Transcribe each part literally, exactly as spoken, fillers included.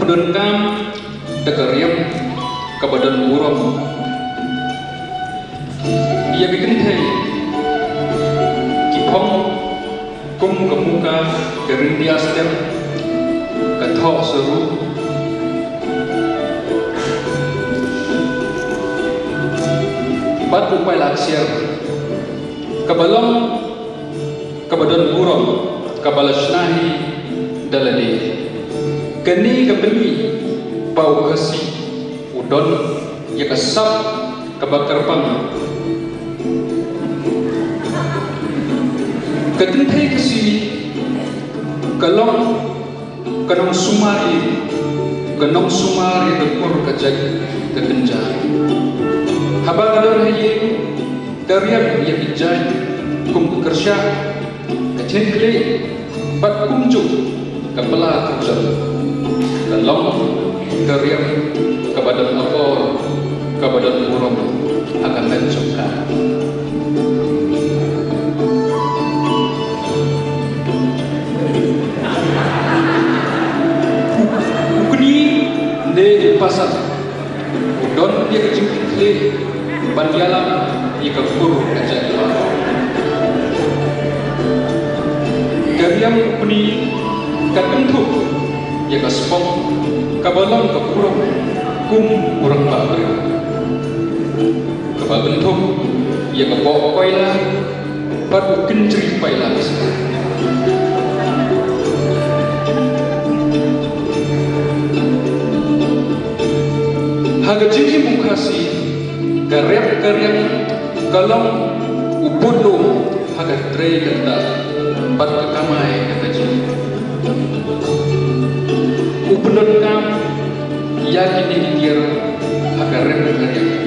Pyndonkam da ka riam kaba don burom ïa ki kynthei, ki phong kum ka muka, ka ryndia stem, ka thoh saru bad u paila ksiar, kaba long kaba don burom, kaba la shna hi da lade. Kane ka pyni ba u Khasi u don ïa ka sap kaba kyrpang. Ka kynthei Khasi ka long ka nongsumar ïa, ka nongsumar ïa ka kur ka jait ka kynja. Haba ka don ha ïing ka riam ïa ki jaiñ kum ka kyrshah, ka chynkhlieh bad kumjuh ka pla ka jot. Ka long ka riam kaba don akor, kaba don burom ha ka met jong ka. U kñi ne u pasat u don ïa ka jingkitkhlieh ban ïalam ïa ka kur ka jait. Ka riam u kñi ka kynthup ïa ka spok kaba long ka burom kum u rangbah briew, kaba kynthup ïa ka bok koila bad u kynjri paila. Ha ka jingim u Khasi, ka rep ka riang ka long u bud lum ha ka trei ka ktah bad ka kamai ka kajih. U pyndonkam ïa kine ki tiar ha ka rep ka riang.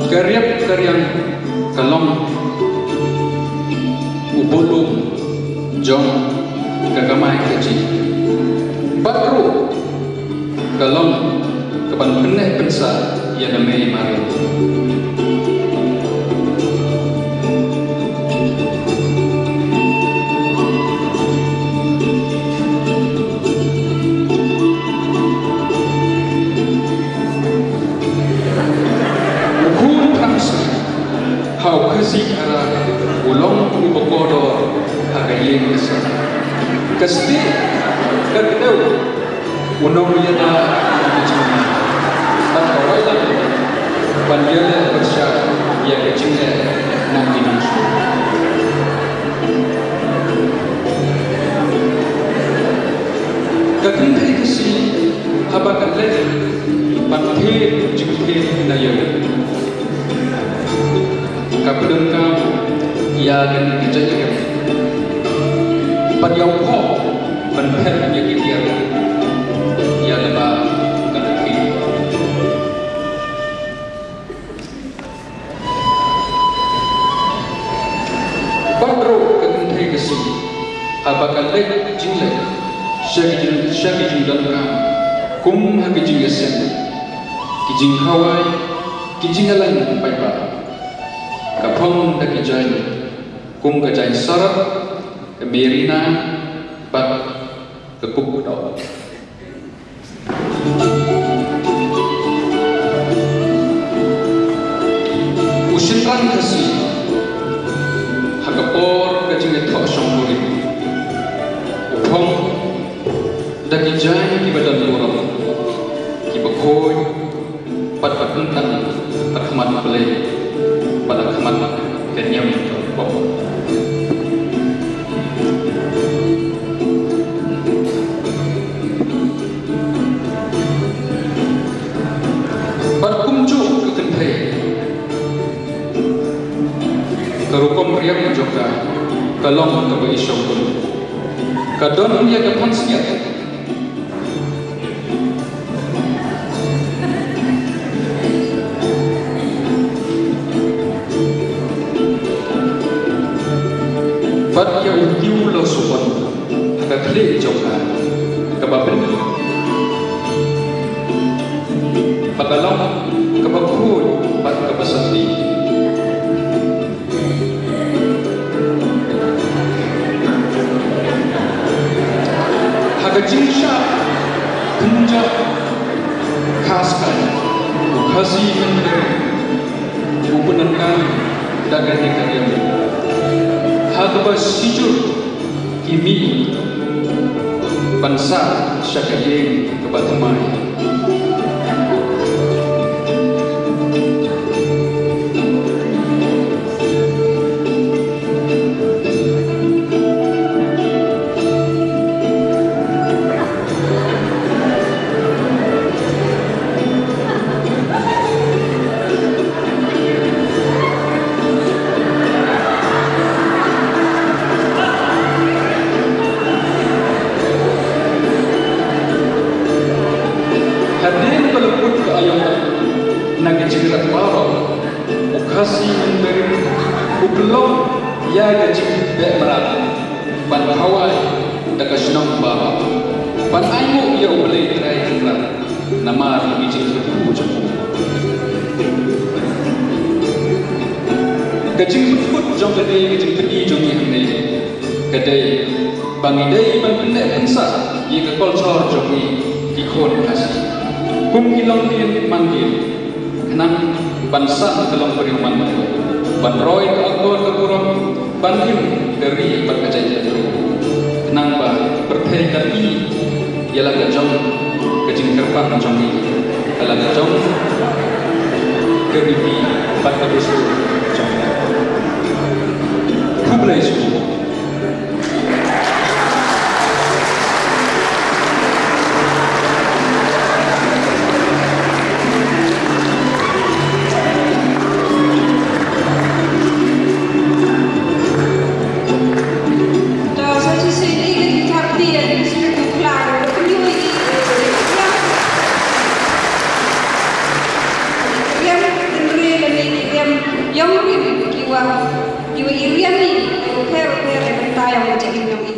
Ka rep ka riang ka long u bud lum jong ka kamai kajih. Bad ruh ka long kaban pynneh pynsah ïa na mei mariang. U khun phrang snem ha u Khasi Khara u long uba kordor ha ka ïing ka sem. Ka stieh ka kdew u nongïada ka jingma bad ka wai lang ban ïaleh pyrshah ïa ka jingleh na ki nongshun. Ka kynthei Khasi haba ka leit ban thied jingthied na ïing, ka pyndonkam ïa kane ka jingthied bad ïa u hok ban phet ïa ki tiar ïa lade ba kan thied. Bad ruh ka kynthei Khasi haba ka leit jingleit sha ki jing, sha ki jingdonkam kum ha ki jingïaseng, ki jingkhawai, ki jingïalang paidbah, ka phong da ki jaiñ kum ka jaiñ sarok, ka merina bad ka kup kdoh. U shynrang Khasi ha ka por ka jingïathoh shongkurim u phong da ki jaiñ kiba don burom, kiba khuid bad ba kyntang ha khmat U Blei bad ha khmat ka niam ka rukom. Bad kumjuh ka kynthei, ka rukom riam jong ka ka long kaba ishongkun. Ka don ïa ka pansngiat Bad ïa u tiew losubon ha ka khlieh jong ka, kaba bynta, ba ka long kaba khuid bad kaba sati. Ha ka jingshah kynjah khaskai, u Khasi hynrei u pyndonkam da kane ka riam, ha kaba shisha ki mih ban sah sha ka ïing kaba thymmai. Hadien ba la put ka aïom na ka jingïarap baroh, u Khasi hynrei u pynlong ïa ka jingbeh mrad ban khawai da ka shnong baroh, ban ainguh ïa U Blei Trai Kynrad namar ki jingkyrkhu jong u. Ka jingpynkut jong kane ka jingpyni jong ngi hangne ka dei ba ngi dei ban pynneh pynsah ïa ka culture jong ngi ki khun Khasi kum ki longdien mangdien, khnang ban sah ka longbriew manbriew, ban roi ka akor ka burom, ban im ka ri bad ka jaitbynriew, khnang ba pyrthei kan i ïa la ka jong ka jingkyrpang jong ngi, ïa la ka jong ka riti bad ka dustur jong ngi. Khublei shibun. Ïong rim ki wa, ki wa i riam i, u pher u pher e bynta ïong ka jingim ïong i.